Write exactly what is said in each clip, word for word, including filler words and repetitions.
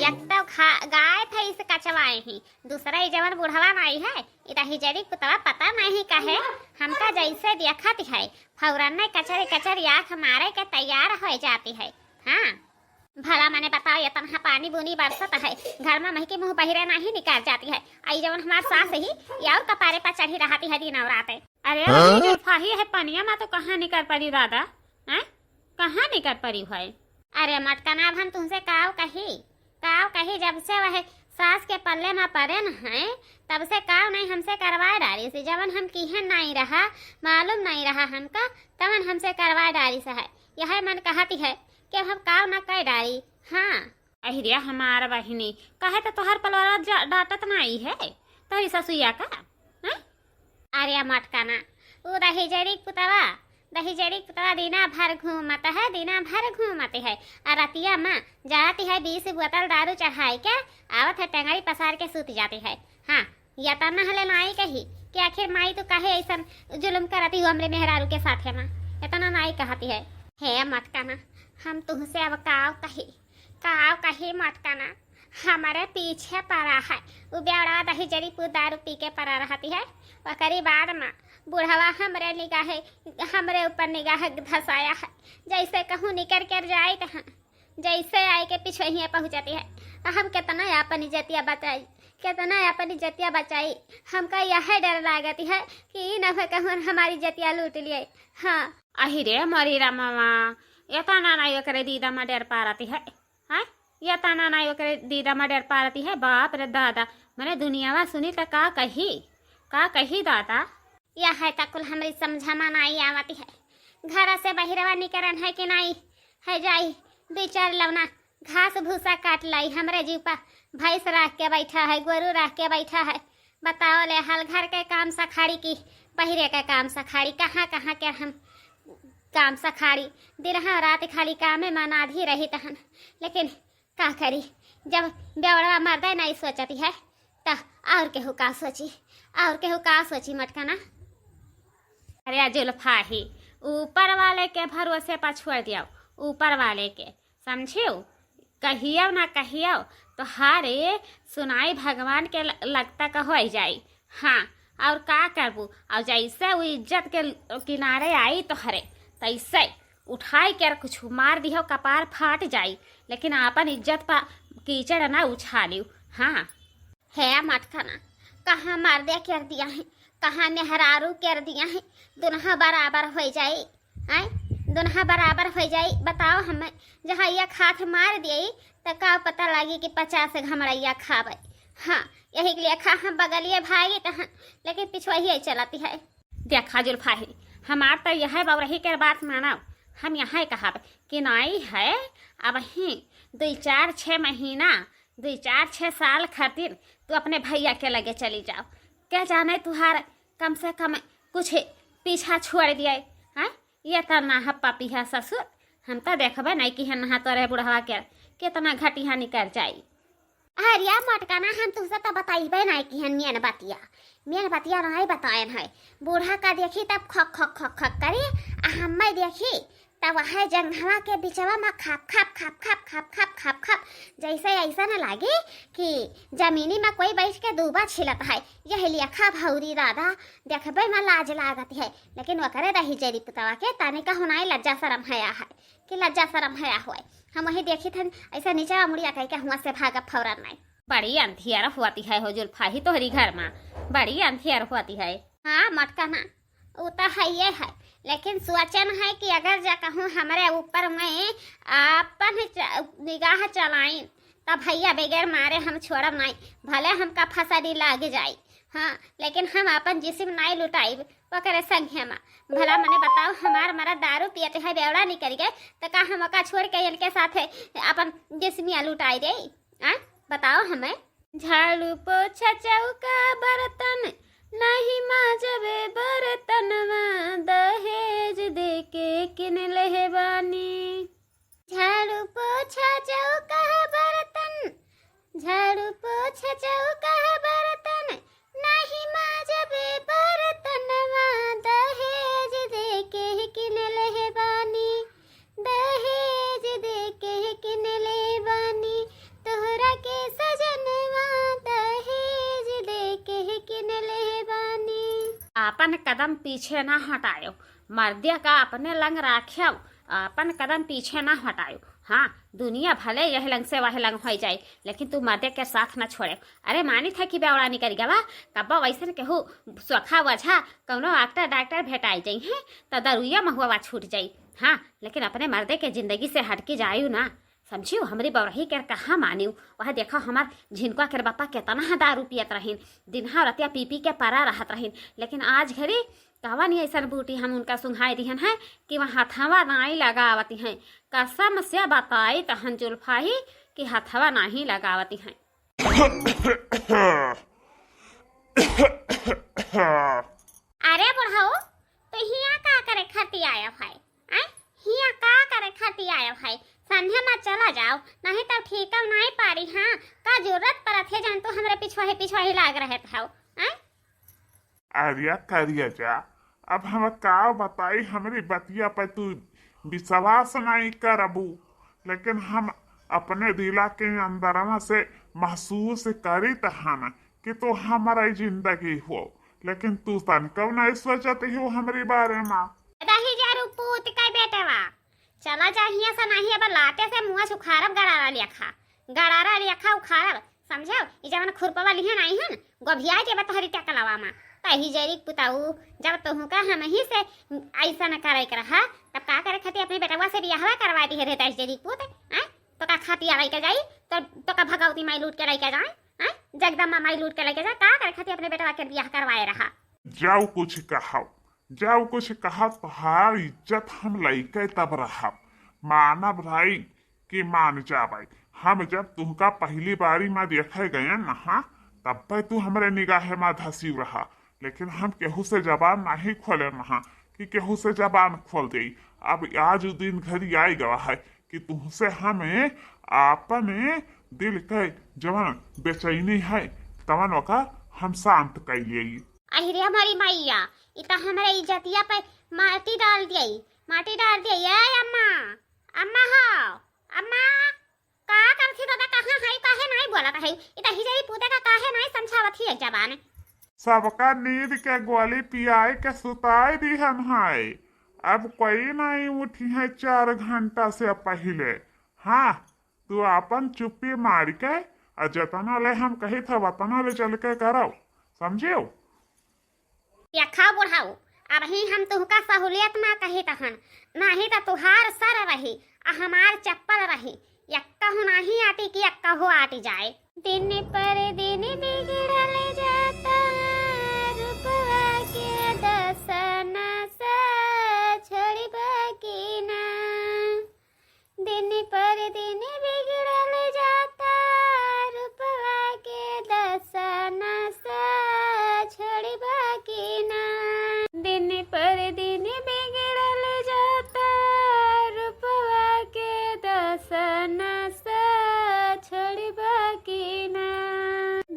एक तो खा-, गाय भैंस कचवाए ही, दूसरा ई जवन बुढ़वा नाई है, ई दहिजरी पुतवा पता नहीं काहे हमका जैसे देखत है, फौरन नहीं कचरी कचरी आँख मारे के तैयार हो जाती है। हाँ, भला मने बताओ, इतना पानी बूनी बरसत है, घर में महकी मुँह बहिरे नहीं निकर जाती है। आई जवन हमार सास ही, ये और कपारे पर चढ़ी रहती है दिन और रात। अरे हाँ? जुल्फाही है पनिया में तो कहाँ निकर पड़ी दादा, हैं? कहाँ निकर पड़ी है? अरे मटकना, अब हम तुमसे काव कही, काव कही, जब से वह सास के पल्ले में पड़े न है, तब से काव नहीं हमसे करवा डारी से, जवन हम किहे नहीं रहा, मालूम नहीं रहा हमका, तवन हमसे करवा डारी से है। यह मन कहती है कि अब हम काव न कर डारी। हाँ। अहिरिया हमार बहिनी, काहे तो तोहर पलवरा जा-, डांटत नाई है, तोहरी ससुइया का, हैं? अरे मटकना, ऊ दहिजरी पुतवा, दहिजरी पुतवा दिना भर घूमत है, दिना भर घूमत है, आ रतिया में जाती है बीस बोतल दारू चढ़ाई के, आवत है टंगड़ी पसार के सूत जाती है। हाँ, या तो नहले नाई कही कि आखिर माई तू काहे ऐसन जुल्म करती हो हमरे मेहरारू के साथे में, इतना नाई कहती है। हे मटकना, हम तुमसे अब काव कही, काव कही मटकना, हमारे पीछे पड़ा है। उ बेवड़ा दहिजरी पू दारू पी के पड़ा रहती है। ओकरी बाद में बुढ़वा हमरे निगाहे, हमरे ऊपर निगाह धसाया है, जैसे कहूँ निकर कर जाइत है, जैसे आए के पिछुहिया पहुँचती है। हम कितना अपन इज्जतिया बचाई, कितना अपन इज्जतिया बचाई। हमका यह डर लागत है कि ई न हो कहूँ हमारी इज्जतिया लूट लिए। हाँ। अहि रे मोरी रामवा, एतना नाई ओकरे दीदा में डर पारती है। हैं? एतना नाई ओकरे दीदा में डर पारती है। बाप रे दादा, मने दुनियावा सुनी त का कही, का कही दादा। यह है त कुल हमरी समझा में नाई आवती है। घर से बहिरवा निकरन है कि नाई है, जाई दुई चार लवना घास भूसा काट लाई, हमरे जीव पर भैंस राख के बैठा है, गोरू राख के बैठा है। बताओ ले, हाल घर के काम सखाड़ी की बहिरे के काम सखाड़ी, कहाँ कहाँ के हम काम सखाड़ी, दिन हाँ रात खाली कामे में अनाधी रही तहन। लेकिन का करी, जब बेवड़वा मर्दे नहीं सोचती है, त और केहू का सोची, और केहू का सोची मटकना। अरे जुल्फाही, ऊपर वाले के भरोसे पर छोड़ दियो, ऊपर वाले के, समझियो? कहियो ना कहियो, तोहारे सुनाई भगवान के ल-, लगता का हो जाई। हाँ, और का करबू? और जैसे वो इज्जत के ल-, किनारे आई तोहरे, तैसे उठाई के कुछ मार दिहो, कपार फाट जाई, लेकिन आपन इज्जत पर कीचड़ ना उछालियो। हाँ। हे मटकना, कहाँ मर्दे कर दिया है, कहाँ मेहरारू कर दिया है, दुनहा बराबर हो जाई। आय, दुनहा बराबर हो जाई। बताओ हमें, जहाँ एक हाथ मार दिए त का पता लागी कि पचास घमड़ैया खावे। हाँ, यही के लिए खा हम बगलिए भागी तहाँ, लेकिन पिछुआइए चलती है। देखा जुल्फाही, हमार त यह बौरही के बात मानव, हम यह कहब कि नाई है, अब ही दुई चार छः महीना, दुई चार छः साल खातिर तू अपने भैया के लगे चली जाओ। क्या जाने तुहार कम से कम कुछ पीछा छोड़ दिए, हैं? ये त ना ह पापी है ससुर, हम त देखबे नहीं कि है नहा तोरे बुढ़वा के कितना घटिया निकल जाई। अरे या मटकना, हम तुमसे त बताइबे नहीं कि हन मेन बतिया, मेन बतिया नहीं बतायन है। बूढ़ा का देखी तब खक खक खक खक करी, आ हम्मे देखी तब वह जंघवा के बिचवा में खप खप खप खप खप खप खप खप, जैसे ऐसा न लागे कि जमीनी में कोई बैठ के दूबा छिलत है। यह लेखा भौरी दादा, देखबे में लाज लागत है, लेकिन ओकरे दहिजरी पुतवा के तनिका हुनाई लज्जा शरम हया है कि लज्जा शरम हया होए। हम वही देखी थन ऐसा नीचे मुड़िया कह के हुआ से भागब फौरन नहीं। बड़ी अंधियर होती है हो जुल्फाही तोहरी घर में, बड़ी अंधियर होती है। हाँ मटकना, वो तो है ये है, लेकिन सोचन है कि अगर जा कहूँ हमरे ऊपर में आपन च-, निगाह चलाइन, तब भैया बगैर मारे हम छोड़ब नहीं, भले हमका फसरी लाग जाई। हाँ, लेकिन हम आपन जिस्म नहीं लुटाइब ओकरे संगे में। भला मने बताओ, हमार मरद दारू पियत है, बेवड़ा निकल गए, तो का हम ओका छोड़ के इनके साथ अपन जिस्मिया लुटाई दे? आ? बताओ हमें। झाड़ू पोछा चौका बर्तन, नहीं माजबे बर्तनवा, दहेज दे के किन लेहे बानी। झाड़ू पोछा चौका बर्तन, झाड़ू पोछा चौका बर्तन, नहीं माजबे बर्तनवा, दहेज दे के किन लेहे बानी, दहेज दे के किन ले बानी, तोहरा अपन कदम पीछे ना हटायो, मर्दे का अपने लंग राख्यो, अपन कदम पीछे ना हटायो। हाँ, दुनिया भले यह लंग से वह लंग होइ जाए, लेकिन तू मर्दे के साथ ना छोड़े। अरे मानित है कि बेवड़ा निकल गवा, कब्बो वैसन केहू सोखा वझा कौनो आक्टर डॉक्टर भेटाई जाई हैं, त दरुइया महुआ छूट जाई। हाँ, लेकिन अपने मर्दे के जिंदगी से हटके जायु ना, समझियो, हमरी बौरही के कहाँ मानियो। वह देखो, हमार झिनका के बापा केतना ह दारू पियत रहिन, दिनहा रतिया पी पी के परा रहत रहिन, लेकिन आज घड़ी कवन ऐसन बूटी हम उनका सुंघाई दिहन है कि वह हथवा नाई लगावती हैं। कसम से बताई तहन जुल्फा ही कि हथवा नाहीं लगावती हैं। अरे बुढ़ऊ, तू हियाँ का करे खातिर आया है? आय, हियाँ का करे खातिर आया है? संझे मा चला जाओ, नहीं तो ठीक नाई पारी। हाँ, का जरूरत पड़त है जौन तू हमरे पिछवाही पिछवाही लाग रहत हौ? आय? अरे करिया जा, अब हम का बताई, हमरी बतिया पे तू विश्वास नाई करबू, लेकिन हम अपने दिला के अंदरवा से महसूस करीत हन कि तू हमारा जिंदगी हो, लेकिन तू तनको नाई सोचत हो हमरे बारे मा। दही जरू पूत का बेटवा, चला जा हियाँ से, नाहीं अब लाते से मुँह सुखारब गड़ारा लेखा, गड़ारा लेखा उखारब, समझो? ई जवन खुरपवा लिहन आई हन, गोभिया जेबा तोहरी टकलवा मा। कही जरी पुताऊ, जब तोहू का हम ही से ऐसा न करे के रहा, तब का करे खातिर अपने बेटवा से बियाहवा करवा दिहे रहे दस जरी पूत, आय? तो का खा पिया लइके जाई, तो, तो का भगवती माई लूट के लइके जाए, आय? जगदम्बा माई लूट के लइके जाए, का करे खातिर अपने बेटवा के बियाह करवाए रहा? जाऊ कुछ कहाओ, जाऊ कुछ कहा, तोहार इज्जत हम लइके तब रहब, मानब भाई कि मान जाबै। हम जब तुहका पहली बारी मा देखे गए नहा, तब पे तू हमरे निगाहे मा धसी रहा, लेकिन हम केहू से जबान नाहीं खोले नहा कि केहू से जबान खोल देई। अब आज उ दिन घड़ी आइ गवा है कि तुहसे हम आपन दिल के जवन बेचैनी है, तवन ओका हम शांत कइ लेई। अहिरे हमारी मैया, ई त हमरे इज्जतिया पे माटी डाल दियई, माटी डाल दियई। ए अम्मा, अम्मा हो, अम्मा, का करथी दादा, कहाँ है, काहे नाई बोलत है? ई त हिजरी पूते का काहे नाई समझावत ही एक जबान? सबका नींद के गोली पियाए के सुताए दिहन है, अब कोई नाई उठी है चार घंटा से पहिले। हाँ, तू आपन चुप्पी मार के, आ जतना ले हम कही था, वतना ले चल के करव, समझियो? यखा बुढ़ऊ, अबही हम तुहका सहूलियत मा कहित हन, नाहीं त तुहार सर रही, आ हमार चप्पल रही, यक्कहु नाहीं आटी कि यक्कहु आटी जाए। दिन पर दिन बिगड़ल जाता, रूपवा के दशा नशा छोड़बा कि ना। दिन पर दिन बिगड़ल जाता, रूपवा के दशा नशा छोड़बा कि ना। दिन पर दिन बिगड़ल जाता, रूपवा के दशा नशा छोड़बा कि ना।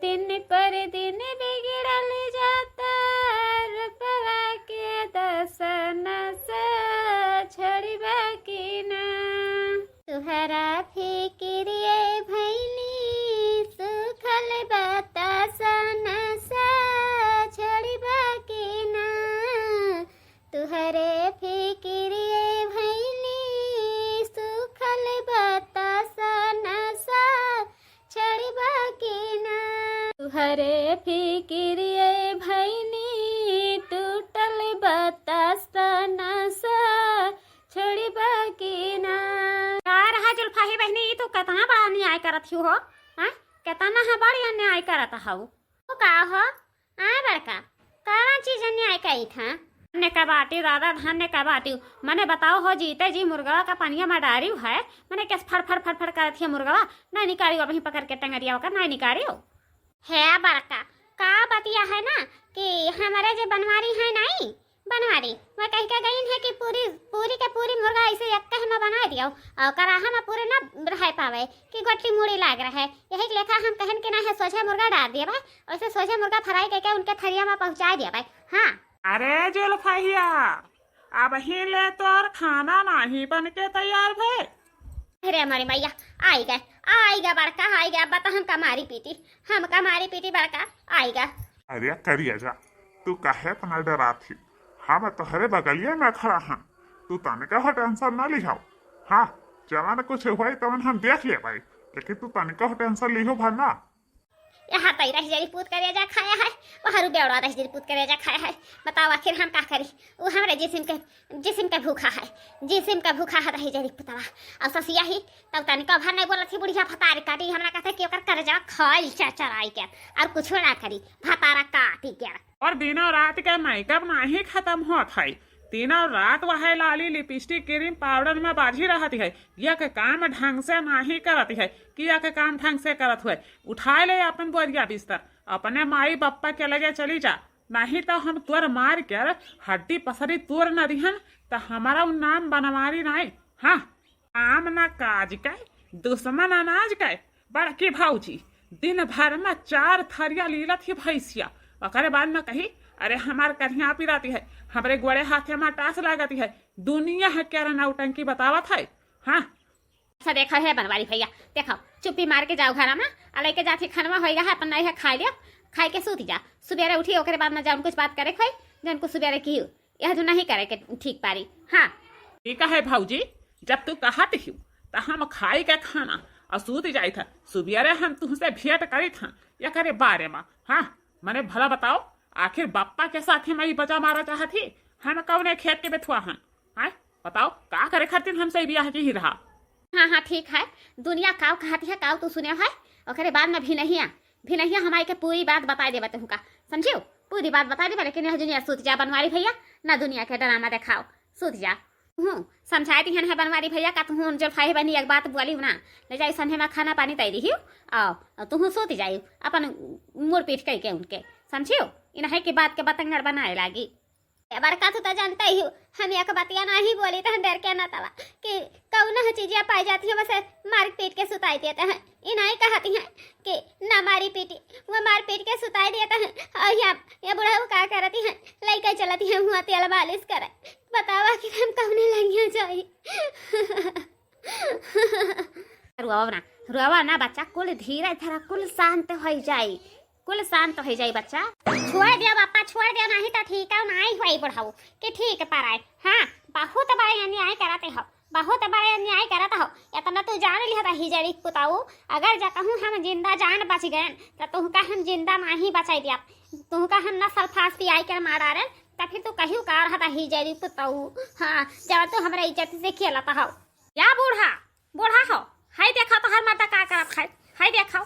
दिन पर दिन बिगड़ल जाता, रूपवा के दशा नशा छोड़बा कि ना। तुहरा फिकिरिये भैली सुखल बतासा नसा छोड़बा कि ना। तुहरे फिकिरिये भैली सुखल बतासा नसा छोड़बा कि ना। तुहरे फिकिरिये भैनी टूटल बतासा नसा छोड़बा कि ना। का रहा जुल्फाही बहिनी, ई तू केतना बड़ा न्याय करत हियो हो, हाँ? केतना ह बड़ी अन्याय करत हऊ। तू का हो? हाँ बड़का, कौन चीज अन्याय करी था? धन्य का बाटी दादा, धन्य का बाटी। मने बताओ हो, जीते जी मुर्गवा का पनिया में डारियो है, मने कैसे फड़ फड़ फड़ फड़ करत हियो मुर्गवा, नहीं निकारियो, अबही पकड़ के टंगरिया ओकर नहीं निकारियो। हे बड़का, का बतिया है ना कि हमारे जे बनवारी है नहीं, बनवारी, वह कह के गईन है कि पूरी, पूरी के पूरी मुर्गा ऐसे एक कहे में बना दियो और कराहा में पूरे ना रह पावे कि गोटी मूड़ी लाग रहे। यही के लेखा हम कहन कि ना है, सोझे मुर्गा डाल दिए भाई, वैसे सोझे मुर्गा फ्राई करके उनके थरिया में पहुँचा दिया भाई। हाँ। अरे जुल्फहिया, अबही ले तोर खाना नाहीं बन के तैयार भे। अरे हमारी मैया, आई गए, आई गए बड़का, आई गए। अब बता हमका मारी पीटी, हमका मारी पीटी बड़का, आई गए। अरे करिया जा, तू काहे इतना डरात ही? हम तोहरे बगलिया में खड़ा हन, तू तनिका हो टेंशन ना लिहाओ। हाँ, जवन कुछ होई तवन हम देख लेबै, लेकिन तू तनिका हो टेंशन लिहो भर ना। यहाँ तई रह जरी पूत करेजा खाया है, वहाँ रू बेवड़ा रह जरी पूत करेजा खाया है। बताओ आखिर हम का करी? वो हमरे जिस्म के, जिस्म के भूखा है, जिस्म के भूखा है रह जरी पुतवा। और ससिया ही तब तनिका भर नहीं बोलत ही बुढ़िया भतारी काटी, हमरा कहते कि ओकर करेजा खाइल चरचराई के, और कुछ ना करी, भतारा काटी के। और दिनों रात के मेकअप नाही खत्म होत है, दिनों रात वह लाली लिपस्टिक क्रीम पाउडर में बाझी रहती है, यह के काम ढंग से नाही करती है, कि यह के काम ढंग से करत हुए। उठाए ले अपन बोरिया बिस्तर, अपने माई बप्पा के लगे चली जा, नहीं तो हम तोर मार के हड्डी पसरी तोड़ न दिहन, तो हमारा उ नाम बनवारी नहीं। हाँ, काम ना काज के, दुश्मन अनाज के। बड़की भौजी दिन भर में चार थरिया लीलत ही भैंसिया, ओकरे बाद में कही, "अरे हमार करिया पिराती है, हमरे गोड़े हाथे में टास लागती है।" दुनिया है क्या नौटंकी बतावत है। हाँ, अच्छा देखा है बनवारी भैया, देखा चुप्पी मार के जाओ घर में, आ लेके जाती खनवा होइगा है, अपन नहीं है खाए लिया, खाए के सूत जा, सुबेरे उठी ओकरे बाद में जौन कुछ बात करे खोई, जौन कुछ सुबेरे की यह जो नहीं करे के ठीक पारी। हाँ। ठीक है भौजी, जब तू कहत हिउ, त हम खाई के खाना और सूत जाइत है। सुबेरे हम तुहसे भेंट करित हन एकरे बारे में। हाँ, मने भला बताओ, आखिर बप्पा के साथ ही मैं बजा मारा चाहत ही? हम कौने खेत के बेथुआ हन? हाँ, बताओ, का करे खातिर हमसे बियाह की ही रहा? हाँ, हाँ, ठीक है। दुनिया काव कहती है, काव तू सुने है, ओकरे बाद में भी नहीं आ, भी नहीं आ, हम आई के पूरी बात बताई देबा तुहका, समझियो? पूरी बात बताई देबा, लेकिन यह दुनिया सूत जा बनवारी भैया, ना दुनिया के ड्रामा देखाओ, सूत जा। हूँ, समझाए दिहन है बनवारी भैया का तुहूँ जो भाई बनी एक बात बोली ना, ले जाई संझे में खाना पानी तैरी हियो, आओ, तुहूँ सूत जाई अपन मुड़ पीट करके उनके, समझियो? इन्हें की बात के बतंगड़ बनाए लागी। ए बड़का, तू तो जानते ही हो, हम एक बतिया नहीं बोली तो हम डर के ना तवा कि कौन चीजिया पाई जाती है, बस मार पीट के सुताई देते हैं। ई नहीं कहती हैं कि ना मारी पीटी, वो मार पीट के सुताई देते हैं। और यहाँ ये बुढ़ऊ का करती हैं, लइके चलती हैं हुआ तेल मालिश करे। बतावा कि हम कौने लंगिया जाई। रुआवा ना, रुआवा ना बच्चा, कुल धीरज धरा, कुल शांत होई जाई, कुल शांत होई जाई बच्चा। छोड़ दिया बापा, छोड़ दिया, नहीं तो ठीक है, नहीं होई बुढ़ऊ कि ठीक पर आए। हाँ, बहुत बड़े अन्याय करते हो, बहुत बड़े अन्याय करत हो। इतना तू जान लिहा त हिजरी पुताऊ, अगर जा कहूँ हम जिंदा जान बच गए त तुहका हम जिंदा नहीं बचाई दिया, तुहका हम नसल फांस पियाई के मार डारे, त फिर तू कहियो का रहा त हिजरी पुताऊ। हाँ, जब तू हमरा इज्जत से खेलत हो। या बूढ़ा, बूढ़ा हो, हाय देखा तोहर मर्दा का करत है, हाय देखा।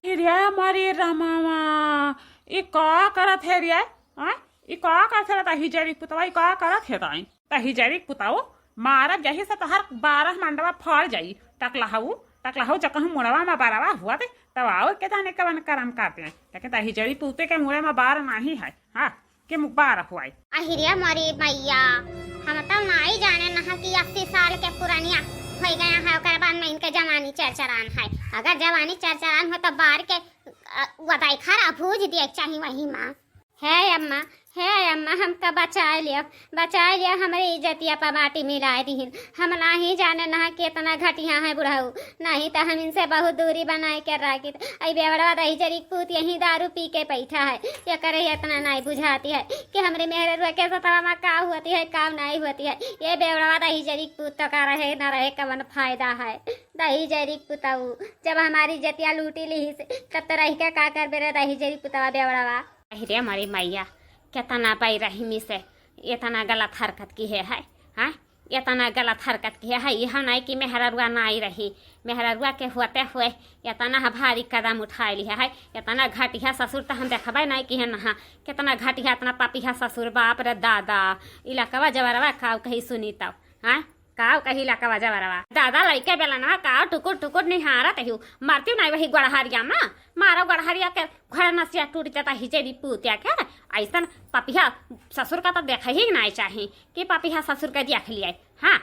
रे मोरी रमावा, ई का करत है रे? हाँ? ई का करत है रे, त हिजरी पुतवा, ई का करत है ताई? त हिजरी पुतवा, मारब जही से तोहर बारह मंडवा फर जाई। टकलहू, टकलहू, जब कहूँ मुड़वा में बरवा हुआ दे, तब आओ के जाने कवन करम करते हैं। लेकिन त हिजरी पुते के मुड़े में बार नहीं है। हाँ, के मुबारक हुआई। अहिरे मोरी मैया, हम तो नाई जाने नहा कि अस्सी साल के पुरानिया होई गया है, ओकर बाद में इनके जवानी चरचरान है। अगर जवानी चरचरान हो तो बार के, अ, वदाई खरा भूज दिए के चाही वही माँ। हे अम्मा, हे अम्मा, हमका बचाए लियो, बचाए लियो, हमरे इज्जतिया पर माटी मिलाए दिहिन। हम नाही जाने नहा कितना घटिया है बुढ़ऊ, नहीं तो हम इनसे बहुत दूरी बनाए के राखित। आई बेवड़वा दही जरी पूत यहीं दारू पी के बैठा है, ये करे इतना नहीं बुझाती है कि हमरे मेहररुआ के सतवा में का होती है, का नहीं होती है। ये बेवड़वा दही जरी पूत तो का रहे ना रहे, कवन फायदा है? दही जरी पुतऊ, जब हमारी इज्जतिया लूटी ली से, तब तो रह के का करबे रे दही जरी पुतवा बेवड़वा? अरे हमारी मैया, कितना बेरहमी से इतना गलत हरकत की है, है, हाँ? इतना गलत हरकत की है, यह नहीं कि मेहररुआ नाई रही, मेहररुआ के होते हुए इतना भारी कदम उठाए लिया है, इतना घटिया ससुर तो हम देखबे नहीं की है नहा, कितना घटिया, इतना पपिया ससुर, बाप रे दादा, इलाकवा जवरवा काव कही सुनी तब, हाँ? काव कही इलाकवा जवरवा, दादा लइके बेलनवा काव टुकुर टुकुर निहारत हूँ, मरती नहीं वही गड़हरिया में, मारो गड़हरिया के घर नसिया टूट जाता हिजेरी पूतिया के, ऐसन पपिया ससुर का तो देखे ही नहीं चाही कि पपिया ससुर के देख लिया। हाँ।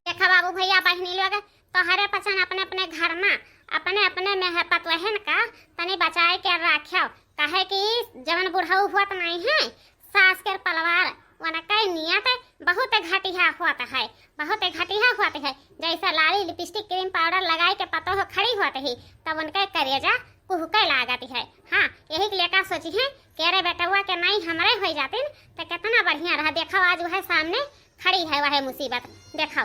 देखा बाबू भैया बहिनी लोग, तोहरे पसंद अपने अपने घर में, अपने अपने में है पतोहन का तनी बचाए के रखो, काहे कि जवन बुढ़ऊ हुआ तो नहीं है, सास के पलवार, वनकै नियत बहुत घटिया होत है, बहुत घटिया होत है। जैसा लाली लिपस्टिक क्रीम पाउडर लगाए के पतोह खड़ी होत ही, तब उनके करेजा कुहके लागत है। हाँ, यही के लेकर सोची है तेरे बेटवा के नाई हमरे होइ जातिन, त केतना बढ़िया रहा। देखउ, आज वह सामने खड़ी है, वह मुसीबत। देखउ,